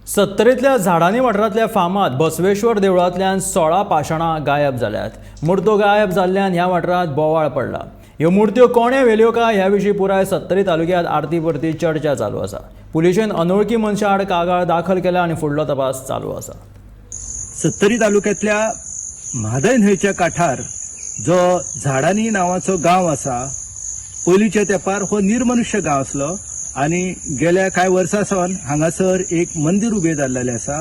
सत्तरींतल्या झाडांनी वाठारांतल्या फामाद बसवेश्वर देवळांतल्यान 16 पाशाणां गायब जाल्यात. मुर्त्यो गायब जाल्ल्यान ह्या वाठारांत बोवाळ पडला. ह्यो मुर्त्यो कोणे व्हेल्यो काय ह्या विशीं पुराय सत्तरी तालुक्यांत आरती परती चर्चा चालू आसा. पुलिशेन अनोळखी मनशा आड कागाळ दाखल केल्या आनी फुडलो तपास चालू आसा. सत्तरी तालुक्यांतल्या म्हादय न्हंयच्या काठार जो झाडांनी नांवाचो गांव आसा, पयलींच्या तेंपार हो निर्मनुष्य गांव आसलो आनी गेल्या कांय वर्सां सावन हांगासर एक मंदीर उबें जाल्लेलें आसा.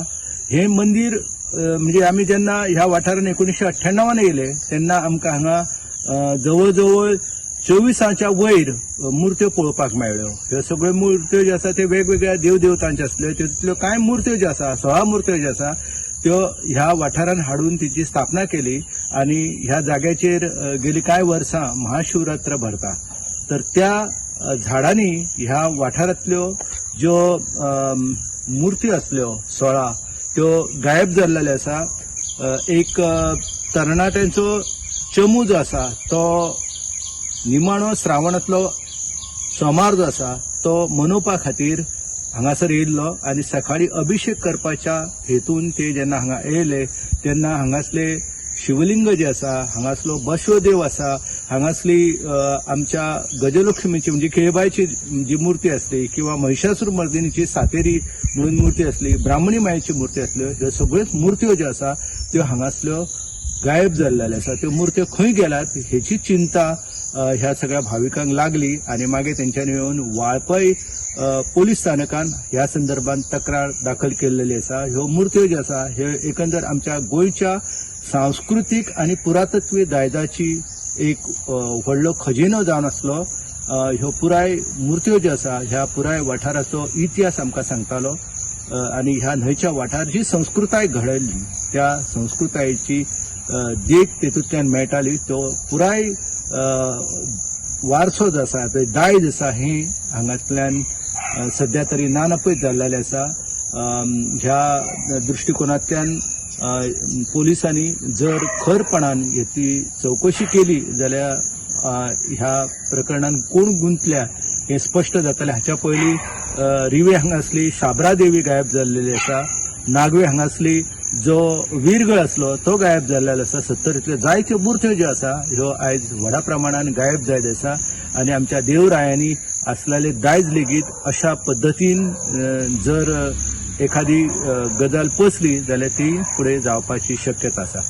हें मंदीर म्हणजे आमी जेन्ना ह्या वाठारान 1998 येयले तेन्ना आमकां हांगा जवळ जवळ 24 वयर मुर्त्यो पळोवपाक मेळ्ळ्यो. ह्यो सगळ्यो मुर्त्यो ज्यो आसा त्यो वेगवेगळ्या देवदेवतांच्यो आसल्यो. तितूंतल्यो कांय मुर्त्यो ज्यो आसा, 16 मुर्त्यो ज्यो आसा त्यो ह्या वाठारान हाडून तिची स्थापना केली आनी ह्या जाग्याचेर गेली कांय वर्सां महाशिवरात्र भरता. तर त्या झाडांनी ह्या वाठारांतल्यो ज्यो मुर्त्यो आसल्यो 16 त्यो गायब जाल्लेल्यो आसा. एक तरणाट्यांचो चमू जो आसा तो निमाणो श्रावणांतलो सोमार जो आसा तो मनोवपा खातीर हांगासर येयल्लो आनी सकाळी अभिषेक करपाच्या हेतून ते जेन्ना हांगा येयले तेन्ना हांगासले शिवलिंग जे आसा, हांगासलो बसवदेव आसा, हांगासली आमच्या गजलक्ष्मीची म्हणजे खेळबायची जी मूर्ती आसली किंवा महिषासूर मर्दिनीची सातेरी म्हणून मूर्ती आसली, ब्राह्मणी मायेची मूर्ती आसल्यो, ह्यो सगळ्योच मुर्त्यो ज्यो आसा त्यो हांगासल्यो गायब जाल्लेल्यो आसा. त्यो मुर्त्यो खंय गेल्यात हेची चिंता ह्या सगळ्या भाविकांक लागली आनी मागीर तेंच्यांनी येवन वाळपय पोलीस स्थानकान ह्या संदर्भात तक्रार दाखल केल्लेली आसा. ह्यो मुर्त्यो ज्यो आसा ह्यो एकंदर आमच्या गोंयच्या सांस्कृतीक आनी पुरातत्वीय दायजाची एक व्हडलो खजिनो जावन आसलो. ह्यो पुराय मुर्त्यो ज्यो आसा ह्या पुराय वाठाराचो इतिहास आमकां सांगतालो आनी ह्या न्हंयच्या वाठार जी संस्कृताय घडयल्ली त्या संस्कृतायेची देख तेतूंतल्यान मेळटाली. तो पुराय वारसो जो आसा, ते दायज आसा, हें हांगांतल्यान सद्या तरी ना नपयत जाल्लेलें आसा. ह्या दृश्टिकोनांतल्यान पोलिसांनी जर खरपणान हेची चवकशी केली जाल्यार ह्या प्रकरणान कोण गुंतल्या हें स्पश्ट जातलें. हाच्या पयलीं रिवे हांगासली शाबरा देवी गायब जाल्लेली आसा, नागवे हांगासली जो वीरगळ आसलो तो गायब जाल्लेलो आसा. सत्तरींतल्यो जायत्यो मुर्त्यो ज्यो आसा ह्यो आयज व्हडा प्रमाणान गायब जायत आसा आनी आमच्या देवरायांनी आसलेले दायज लेगीत अशा पद्दतीन जर एखादी गजाल पचली जाल्यार ती फुडें जावपाची शक्यता आसा.